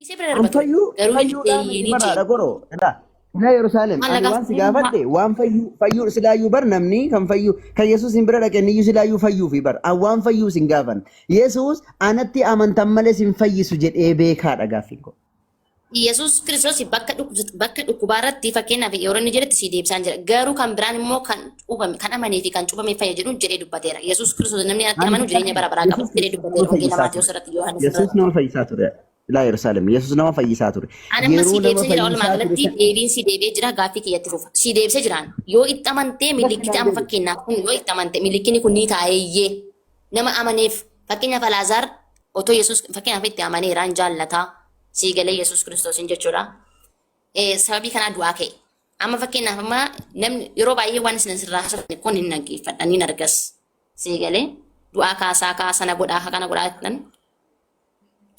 Isee bira An darba ture. fayyuu Garuu inni fayyuudhaan miti eeyyeenii baraadha jee. goroo. Ilaa ilaa Yerusaalem Maal ani na waan si gaafate gaafadhe waan fayyuu fayyuu silaayyuu bar namni kan fayyuu kan Yesuus hin bira dhaqe inniyyuu silaayyuu fayyuufi bar an waan fayyuu sin gaafan. Yesuus anatti amantan malee sin fayyisu jedhee beekaadha gaaffiin koo. Yesuus Kiristoos bakka bakka dhukkubaa irratti fakkeenyaaf yeroo inni jedhetti si deebisaan jira. Garuu kan biraan immoo kan cuuphame kan amanee fi kan cuuphame fayya jedhuun jedhee dubbateera. Yesuus Kiristoos namni anatti Ani amanu jireenya bara baraa qaba Yesuus jedhee Kiristoos dubbateera. nama Wangeela fayyisaa Maatewos ture. irratti Yohaannis Yesuus irratti. nama fayyisaa ture. Ilaa Yerusaalem Yesuus nama fayyisaa ture. Ani amma Yeroo si nama deebisee jira walumaa fayyisaa ture galatti sana deebiin si deebi'ee jira gaaffii kiyyatti fufa. Si deebisee jiraan yoo itti amantee lakki milikkiti naan amma deebise. fakkeenyaaf kun yoo itti amante milikkini kun ni taa'eeyyee nama amaneef fakkeenyaaf Alaazaar otoo Yesuus fakkeenyaaf itti amaneera hin jaallataa sii galee Yesuus Kiristoosiin jechuudha. Sababii kanaa du'aa ka'e. Amma fakkeenyaaf amma namni yeroo baay'ee waan isin asirraa haasofne kun hin dhaggeeffadha ni argas. Sii galee du'aa kaasaa kaasana godhaa kana godhaa jettan.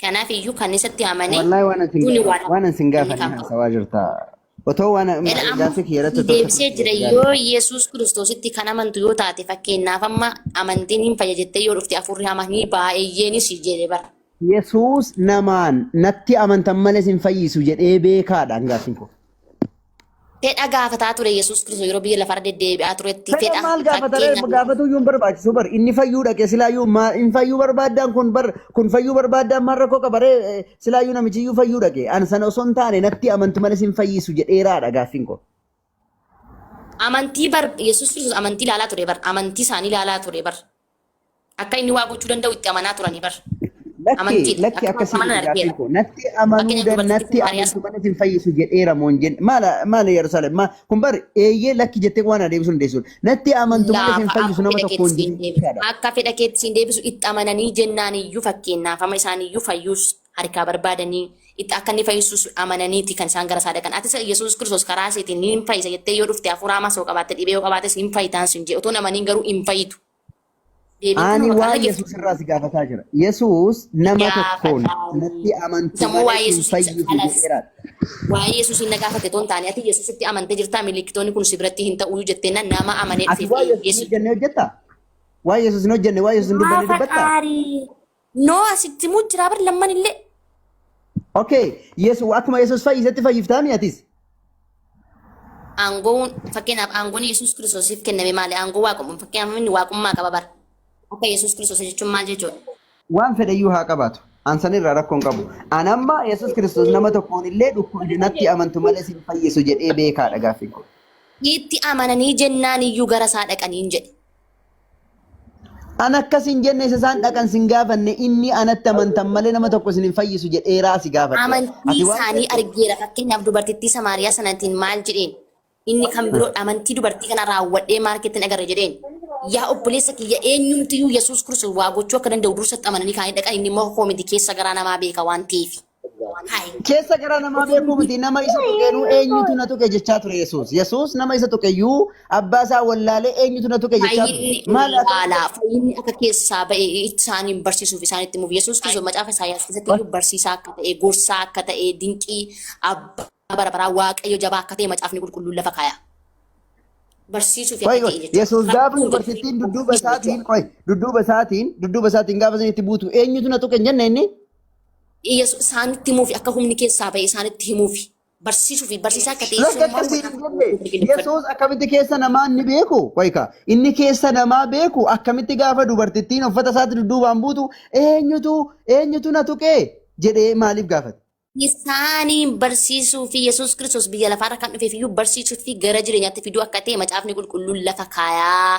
Kanaaf iyyuu kan isatti amane Wallahi waan asin kuni waan waan asin inni gaafanne kan qabu. haasawaa jirta. Otoo waan Ela amma gaaffii kiyya irratti si otoo deebisee akkasitti jira gaariidha. yoo Yesuus Kiristoositti kan amantu yoo taate fakkeenyaaf amma amantiin hin fayya jettee yoo dhufte hafuurri hamaa ni baay'eenis jedhe bara. Yesuus namaan natti amantan malee sin fayyisu jedhee beekaadha gaaffiin koo. Fedha gaafataa ture Yesuus Kiristoos yeroo biyya lafarra deddeebi'aa turetti Fedha fedha maal gaafata ree? fakkeenyaaf Gaafatuu iyyuu hin barbaachisu bar inni fayyuu dhaqe silaayyuu maal hin fayyuu barbaaddaan kun bar kun fayyuu barbaaddaan maal rakkoo qaba ree silaayyuu namichi iyyuu fayyuu dhaqe an sana osoo hin taane natti amantu malee sin fayyisu jedheeraadha gaaffiin koo. Amantii bar Yesuus Kiristoos amantii ilaalaa ture bar amantii isaanii ilaalaa ture bar akka inni waa gochuu danda'u itti amanaa turanii bar Lakki amantiidha lakki akka akkasii amanan miti gaaffiin argeera koo natti amanuu fakkeenyaaf dan dubartittii natti Samaariyaa amantu malee sin fayyisu jedheera moo hin jenne maala maala Yerusaalem maa kun bar eeyyee lakki jettee waan adeemsuu dandeessu natti amantu malee sin Laafa fayyisu akka nama fedha tokko keetti hin siin jedhin deebisu. jechaadha. Akka fedha keetti siin deebisu itti amananii jennaan iyyuu fakkeenyaaf amma isaan iyyuu fayyuus harkaa barbaadanii itti akka inni fayyisuus amananiiti kan isaan gara isaa dhaqan. Atis Yesuus Kiristoos karaa isheetiin ni hin fayyisa jettee yoo dhufte hafuura hamaas yoo qabaatte dhibee yoo qabaates hin fayyitaan siin jedhe otoo hin amaniin garuu hin fayyitu. Deebiin Ani kanuma waan karra geessu. Yesuus irraa si gaafataa jira. Yesuus nama tokkoon natti Gaafataa. amantu Isa immoo malee waa'ee hin Yesuus fayyisu kalas. jedheeraadha. Waa'ee Yesuus hin na gaafatte otoo hin taane ati Yesuusitti amantee jirtaa milikkitoonni kun si biratti hin ta'uu jettee nama amanee Ati dhufeef waan Yesuus hin eeyyeessu. hojjenne hojjettaa? Waan Yesuus hin hojjenne, waan Yesuus hin dubbanne Maafa dubbattaa? qaarii. Noo asitti muu jiraa bar lamman illee. Okay, Yesuus akkuma Yesuus fayyisetti fayyiftaami atis? Aangoon fakkeenyaaf aangoon Yesuus Kiristoosiif kenname maali? Aangoo waaqummaa fakkeenyaaf inni waaqummaa qaba bara. Akka Yesuus Kiristoos jechuun maal jechuudha? Waan fedhe iyyuu haa qabaatu. An sanirraa rakkoo hin qabu. An amma Yesuus Kiristoos nama tokkoon illee dhukkubni natti amantu malee sin fayyisu jedhee beekaadha gaaffiin kun. Itti amananii jennaan iyyuu gara isaa dhaqaniin jedhe. An akkas hin jenne isa isaan dhaqan sin gaafanne inni anatti amantan malee nama tokko isin hin fayyisu jedheeraa si gaafadhe. Amantii Ati waan isaanii jette argeera. Fakkeenyaaf dubartittii Samaariyaa sanatiin maal jedheen? Inni kan biroo amantii dubartii kana raawwadhee maarkeetti hin agarre jedheen. Yaa obboleessa kiyya eenyumtiyyuu Yesuus Kiristoos waa gochuu akka danda'u dursatti amananii kaanii dhaqan inni immoo koo miti keessa garaa namaa beeka waan ta'eef. Hayi. Keessa garaa namaa beekuu miti nama isa tuqeenuu eenyutu na tuqe jechaa ture Yesuus. Yesuus nama isa tuqe iyyuu abbaa isaa wallaalee eenyutu na tuqe jechaa ture. Fayyinni Maal akka wallaalaa fayyinni akka keessaa ba'e isaaniin barsiisuuf isaanitti himuuf Yesuus Kiristoos macaafa Isaayyaas keessatti iyyuu barsiisaa akka ta'e gorsaa akka ta'e dinqii abbaa bara baraa Waaqayyo jabaa akka ta'e macaafni qulqulluun lafa kaaya. Barsiisuuf Qoy akka qoy ta'e jechuudha. Yesuus gaafa Rakkoon dubartittiin dudduuba jechuudha. isaatiin qoy dudduuba isaatiin dudduuba isaatiin gaafa isin itti buutu eenyutu na tuqe hin jenne inni? Yesuus isaanitti himuuf akka humni keessaa ba'e isaanitti himuuf barsiisuuf barsiisaa akka ta'e Lakki immoo akkasii macaafa hin jenne. qulqulluu dubbadhu. Yesuus akkamitti keessa namaa inni beeku? Qoyka inni keessa namaa beeku akkamitti gaafa dubartittiin uffata isaatti dudduubaan buutu eenyutu eenyutu na tuqe jedhee maaliif gaafate? Isaaniin barsiisuu fi Yesuus Kiristoos biyya lafaarra kan dhufeef iyyuu barsiisuu fi gara jireenyaatti fiduu akka ta'e macaafni qulqulluun lafa kaayaa.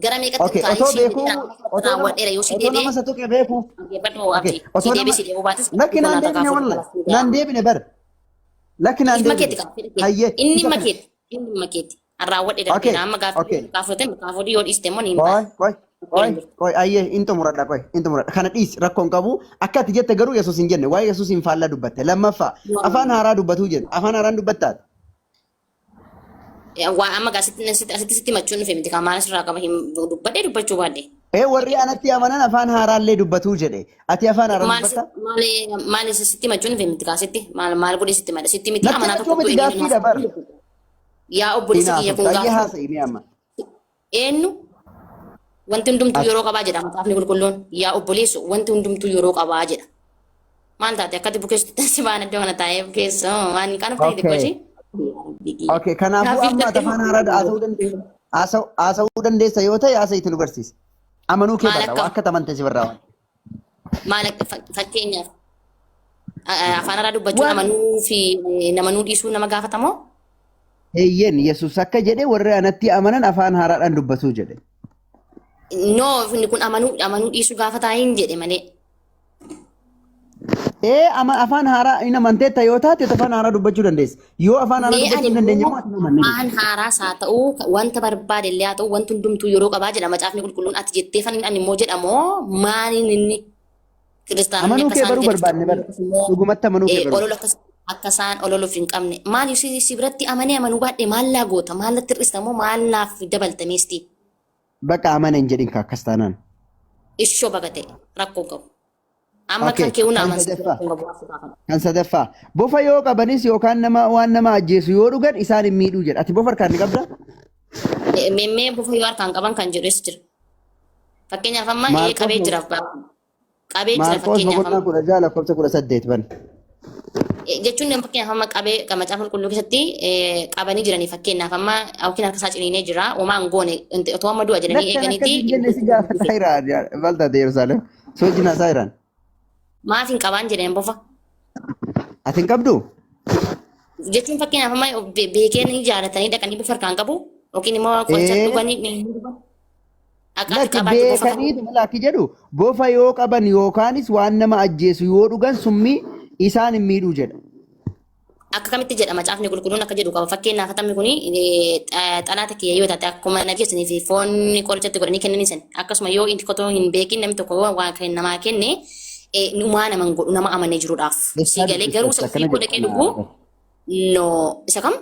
Gara meeqatti Okay, kaa'ee otoo si beekuu deebi'eera otoo nama raawwadheera yoo si otoo nama deebi'e isa tuqe beekuu. dhaggeeffadhu Okay, abdii si otoo nama deebi'e si deebi'uu baates lakki naan konkolaataa deebine kaafuu wallahi naan deebine bar lakki naan Dhimma deebine keetti qaba fedha keeti. hayyee Inni isa dhimma kana keeti. Inni dhimma keeti. An raawwadhe okay darbeera. Amma gaaffii okay gaafatee gaafatee yoo dhiiste immoo ni hin qoy baane. qoy Rakkoon qoy hin jiru. qoy ayyee in xumuradha qoy in xumuradha kana dhiis rakkoon qabu akka ati jette garuu Yesuus hin jenne waa'ee Yesuus hin faallaa dubbatte lammaffaa afaan haaraa dubbatuu jedhu afaan haaraan dubbattaati. Waa amma gaa asitti asitti asitti sitti machuun dhufe miti kan maal asirraa qaba hin dubbadhee dubbachuu baadhe. Ee warri anatti amanan afaan haaraallee dubbatuu jedhe ati afaan haaraa Maal dubbatta? maal maal isa sitti machuun dhufe miti kaa sitti maal maal godhe sitti mala sitti miti Natti amanaa machuu tokkottu miti inni gaaffiidha bar. Yaa obboleessa kiyya Hinaaftu kun ayyee gaaffii haasa'i mee amma. eenyu wanti hundumtuu Ati yeroo qabaa jedha macaafni qulqulluun yaa obboleessu wanti hundumtuu yeroo qabaa jedha. Maal taate akkatti bukeessutti si baana iddoo kana taa'ee bukeessu waan hin qaanofte xixiqqoo Okay. ishee. Okay, kanaafuu Gaaffii amma ati gartee afaan haaraa haasa'uu dandeessa. Haasa'uu dandeessa yoo ta'e haasa'iitti nu barsiisi. Amanuu kee Maal barra, akka waa akka amante si barraa waan. Maal akka fakkeenyaaf afaan haaraa dubbachuun Waan amanuu fi namanuu dhiisuu nama gaafatamoo? Eeyyeen, Yesuus akka jedhe warri anatti amanan afaan haaraadhaan dubbatu jedhe. No, inni kun amanuu dhiisuu gaafataa hin jedhe malee. Ee, ama afaan haaraa hin amanteetta yoo taate afaan haaraa dubbachuu dandeessa. Yoo afaan haaraa Mee dubbachuu ani hin dandeenye immoo immoo ati hin amanne afaan jechuudha. haaraas haa ta'u wanta barbaade illee haa ta'u wanti hundumtuu yeroo qabaa jedha macaafni qulqulluun ati jettee fan ani immoo jedhamoo maaliin inni kiristaanonni Amanuu akka kee isaan baruu barbaanne bara. jedhan immoo Dhugumatti amanuu kee baruu. olola akka isaan ololuuf hin qabne maal si biratti amanee amanuu baadhe maal laa goota maal natti hir'ista moo maal naaf dabalta meestii? Bakka amana hin jedhin ka akkas taanaan. Ishoo baga ta'e rakkoo qabu. Amma Okay, kan kee huna kan amansiisa sadaffaa. rakkoo qabu waan gaafadha. Kan sadaffaa. Bofa yoo qabanis yookaan nama waan nama ajjeesu yoo dhugan isaan hin miidhuu jedha. Ati bofa harkaan ni qabdaa? Meemmee bofa yoo harkaan qaban kan jedhus jira. Fakkeenyaaf amma ee Maarqos qabee jira qabee jira Maarqos fakkeenyaaf boqonnaa amma. 16 lakkoofsa 18 bani. Jechuun fakkeenyaaf amma qabee macaafa qulqulluu keessatti qabanii jiranii fakkeenyaaf amma yookiin harka isaa ciniinee jira homaa hin goone otoo amma du'a jedhanii Lakkan akkas eeganiiti hin jenne si gaafataa jira. Maal taate Yerusaalem? Si wajjin haasaa jiraan. Maaf hin qabaan jedheen bofa. Ati hin qabduu? Jechuun fakkeenyaaf amma beekeen ni jaalatanii dhaqanii bofa harkaan qabu yookiin immoo qoricha Ee. dhuganii ni dhugan. Dhaqaati Lakki qabaatu bofa kana. beekaniitu lakki jedhu bofa yoo qaban yookaanis waan nama ajjeesu yoo dhugan summii isaan hin miidhuu jedha. Akka kamitti jedha macaafni qulqulluun akka jedhu qaba. Fakkeenyaaf hatamni kun xalaata kiyya yoo taate akkuma na geessanii fi foon qorichatti godhanii kennanii san akkasuma yoo inni kotoo hin beekin namni tokko yoo waan kan namaa kenne numaa nama hin godhu nama amanee jiruudhaaf. Eessaa Sii galee garuu dubbiste isa akkana ofii koo dhaqee jedhu dhugu no isa kam?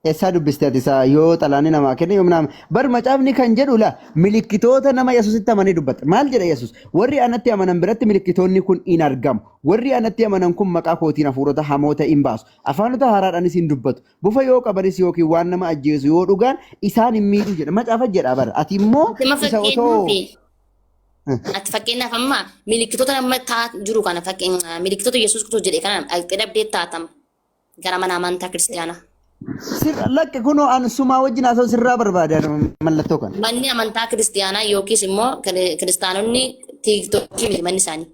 Eessaa dubbiste ati isaa yoo xalaanni namaa kenne yoo nama bar macaafni kan jedhu la milikkitoota nama Yesuusitti amanee dubbata. Maal jedha Yesuus? Warri anatti amanan biratti milikkitoonni kun in argamu. Warri anatti amanan kun maqaa kootiin hafuurota hamoota in baasu. Afaanota haaraadhaanis in dubbatu. Bofa yoo qabanis yookiin waan nama ajjeesu yoo dhugaan isaan hin miidhu jedha. Macaafa jedha bara. Ati immoo Ati amma isa otoo fakkeenyaaf ati fakkeenyaaf amma milikkitoota nama taa jiru kana milikkitoota Yesuus Kiristoos jedhe kana dhaqxee dhabdee taatama gara mana amantaa kiristiyaanaa. Sirra lakki kunoo an sumaa wajjin haasa'u sirraa barbaada mallattoo kana. Manni amantaa kiristiyaanaa yookiis immoo kiristaanonni tiiktookii miti manni isaanii.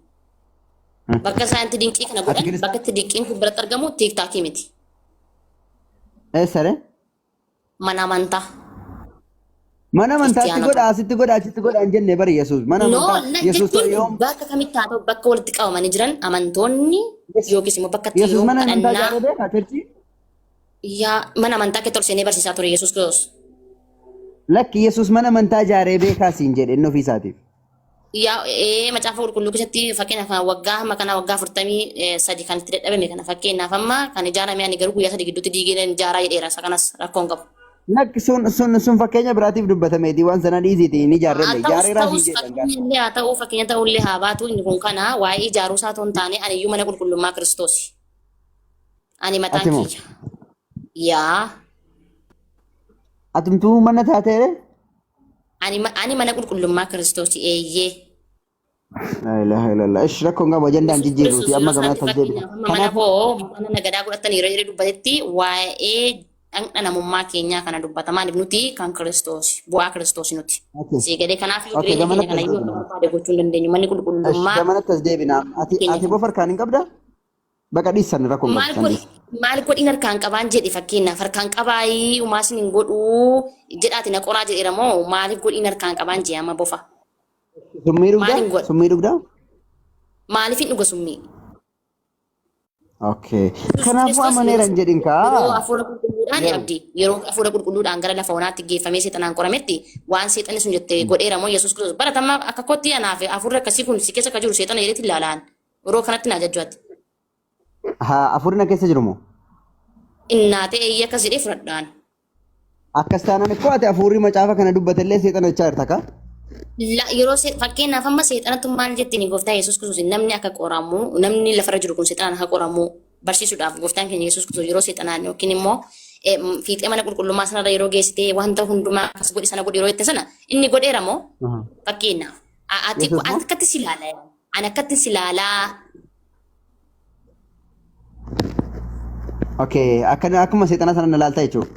Bakka isaan itti dinqii kana Ati godhan kiristaan bakka itti dinqiin kun biratti argamu tiiktaakii miti. Eessare? Mana amantaa Mana amantaatti kiristiyaanota. godha asitti godha achitti godha hin jenne bari Yesuus. Mana No, amantaa na Yesuus jechuun yoom bakka kamitti haa ta'u bakka walitti qabamanii jiran amantoonni yookiis immoo bakka itti Yesuus yeroo mana amantaa kadhannaa ijaaree beekaa churchii? Yaa mana amantaa keetti ol seenee barsiisaa ture Yesuus Kiristoos. Lakki Yesuus mana amantaa ijaaree beekaa siin jedhe inni ofii isaatiif. Yaa ee macaafa qulqulluu keessatti fakkeenyaaf kan waggaa hamma kanaa waggaa 43 kan itti dadhabame kana fakkeenyaaf amma kan ijaarame ani garuu guyyaa 3 gidduutti diigee ijaaraa jedheera isa kanas rakkoon qabu. Lakki sun sun sun fakkeenya biraatiif dubbatameeti waan sana dhiisiiti ni Haa ijaarrelle ta'us ijaareeraa ta'us siin jedhan gaara. fakkeenya illee haa ta'u fakkeenya ta'ullee haa baatu inni kun kana waa'ee ijaaruu isaa otoo hin taane ani iyyuu mana qulqullummaa Kiristoosi. Ani mataan Ati moo? kiyya. Yaa Atumtuu mana taateere? ani mana qulqullummaa Kiristoosi eeyyee. Laa ilaaha illallah. Ish rakkoon qabu ajandaan Yesuus jijjiirruuti Kiristoos amma yeroo gamanatti sanatti as deebina. fakkeenyaaf amma mana Kanaaf koo mana nagadaa godhatan yeroo jedhee dubbatetti waa'ee dhaqna namummaa keenyaa kana dubbata. Maaliif nuti kan Kiristoos bu'aa Kiristoos nuti. Okay. Sii galee kanaaf iyyuu Okay, jireenya keenya gamanatti kana as iyyuu akka deebina. barbaade gochuu hin dandeenyu. Manni Ish qulqullummaa gamanatti as deebina. Ati keenya ati kana. bofa harkaan hin qabdaa? Baqa dhiissan rakkoon qabu Maal san godhi dhiisa. maal godhin harkaan qabaan jedhe fakkeenyaaf harkaan qabaayii umaasni hin godhuu jedhaati na qoraa jedheera moo maaliif godhin harkaan qabaan jee amma bofa. Summii dhugdaa? Maaliin godha? Summii dhugdaa? Maaliif hin dhuga summii? Okay. Yesuus Kanaafuu Kiristoos amaneera hin jedhin yeroo kaa. hafuura qulqulluudhaan Yeroo. abdii yeroo hafuura qulqulluudhaan gara lafa onaatti geeffamee seexanaan qorametti waan seexanni sun jette godheera moo Yesuus Kiristoos baratama akka kootti anaaf hafuurri akkasii kun si keessa akka jiru seexana jedheetti ilaalaan yeroo kanatti na ajajjuatti. Haa hafuurri na keessa jiru moo? Innaa ta'e eeyyee akkas jedhee fudhadhaan. Akkas taanaan ikkoo ati hafuurri macaafa kana dubbatellee seexana jechaa jirta kaa? Yeroo fakkeenyaaf amma seexanatu maal jettiin gooftaa Yesuus Kiristoos namni akka qoramu namni lafarra jiru kun seexanaan akka qoramu barsiisuudhaaf gooftaan keenya Yesuus Kiristoos yeroo seexanaan yookiin immoo fiixee mana qulqullummaa sanarra yeroo geessitee wanta hundumaa akkas godhi sana godhi yeroo jette sana inni godheera moo fakkeenyaaf ati Yesuus moo? akkatti si ilaala ani akkatti si ilaalaa. Okay, akkana akkuma seexanaa sana na laalta jechuudha.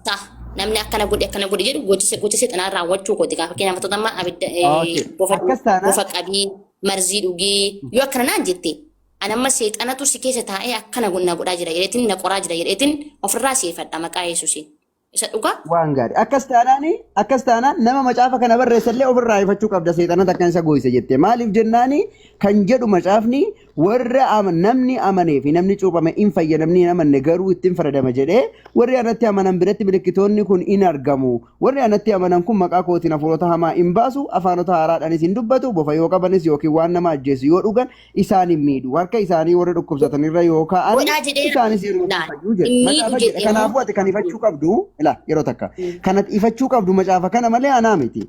Ta'a. Namni akkana godhi akkana godhi jedhu gocha gocha seexanaa raawwachuu kooti. Gaafa fakkeenyaaf wantoota amma abidda Okay. bofa Akkas taanaan bofa qabii marzii dhugii yoo akkana naan jette ani amma seexanatu si keessa taa'ee akkana na godhaa jira jedheetiin na qoraa jira jedheetiin ofirraa seefadha maqaa Yesuusiin. Isa dhugaa? Waan gaarii. Akkas taanaan akkas taanaan nama macaafa kana barreessallee ofirraa ifachuu qabda seexanatu akkan isa gooyse jette. Maaliif jennaani kan jedhu macaafni warra namni amanee fi namni cuuphame in fayya namni hin amanne garuu ittiin faradama jedhee warri anatti amanan biratti milikkitoonni kun in argamu. Warri anatti amanan kun maqaa kootiin hafuurota hamaa in baasu afaanota haaraadhaanis hin dubbatu bofa yoo qabanis yookiin waan nama ajjeesu yoo dhugan isaan hin miidhu. Harka isaanii warra dhukkubsatan irra yoo kaa'an Godhaa jedheera. isaanis yeroo Laal. fayyuu jedhe. Hin miidhu Macaafa jedha. jedhee immoo. Kanaafuu ati kan ifachuu qabdu ilaa yeroo takka. Kan ati ifachuu qabdu macaafa kana malee anaa miti.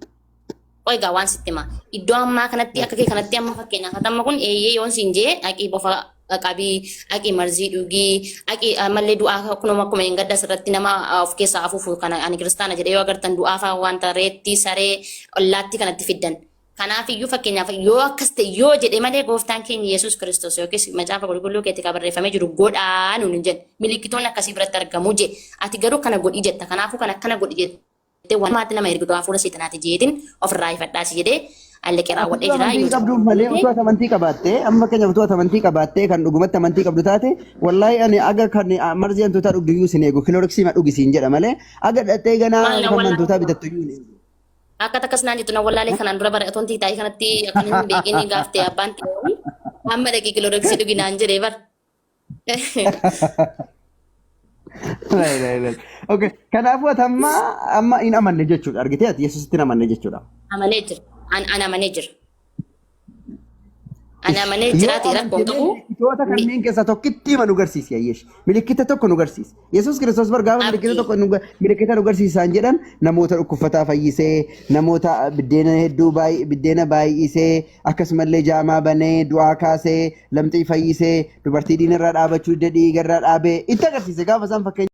Qoy egaa waan sitti hima. Iddoo ammaa kanatti akka kee kanatti amma fakkeenyaaf ati amma kun eeyyee yoon siin jee dhaqii bofa qabii, dhaqii marzii dhugii, dhaqii ammallee du'aa kunuma akkuma hin gadda asirratti nama of keessaa afuufu kana ani kiristaana jedhee yoo agartan du'aa fa'aa wanta reettii saree ollaatti kanatti fiddan. Kanaaf iyyuu fakkeenyaaf yoo akkas ta'e yoo jedhe malee gooftaan keenya Yesuus Kiristoos yookiis macaafa qulqulluu keetti kan barreeffamee jiru godhaa nuun hin jenne. Milikkitoonni akkasii biratti argamu je. Ati garuu kana godhi jetta. Kanaafuu kana akkana godhi jettee waan maatti nama ergitu hafuura seexanaati jeetiin ofirraa ifadhaa si jedhee allaqee Ati raawwadhee utuu jira. amantii Yoo hin qabduuf malee utuu ati amantii qabaattee amma fakkeenyaaf utuu ati amantii qabaattee kan dhugumatti amantii qabdu taate wallaahi ani aga kan marzii hantuutaa dhugdu iyyuu sin eegu kilooriksii ma dhugi siin jedha malee aga dhaqxee ganaa Maal na kan wallaahi hantuutaa bitattu iyyuu hin eegu. Akka takkas naan jettu na wallaalee kanaan dura bara otoon tiitaayii kanatti akkan hin beekin gaaftee abbaan tiitaayii amma dhaqii kilooroksii dhugi naan jedhee bar. Lai, lai, lai. Okay. Kanaafuu ati amma amma hin amanne jechuudha. Argitee ati Yesuusitti hin amanne jechuudha. Amanee jira. An amanee jira. Ani amanee Yoo jiraate amante rakkoon mee qabu. milikkitoota kanneen keessaa tokkitti hima nu garsiisi ayyeesh. Milikkita tokko nu garsiisi. Yesuus Kiristoos bar gaafa milikkita Abdii. tokko nu milikkita nu garsiisaan jedhan namoota dhukkubfataa fayyisee, namoota biddeena hedduu baay biddeena baay'isee, akkasumallee jaamaa banee, du'aa kaasee, lamxii fayyisee, dubartii diinarraa dhaabachuu didde dhiigarraa dhaabee itti agarsiise gaafa isaan fakkeenya.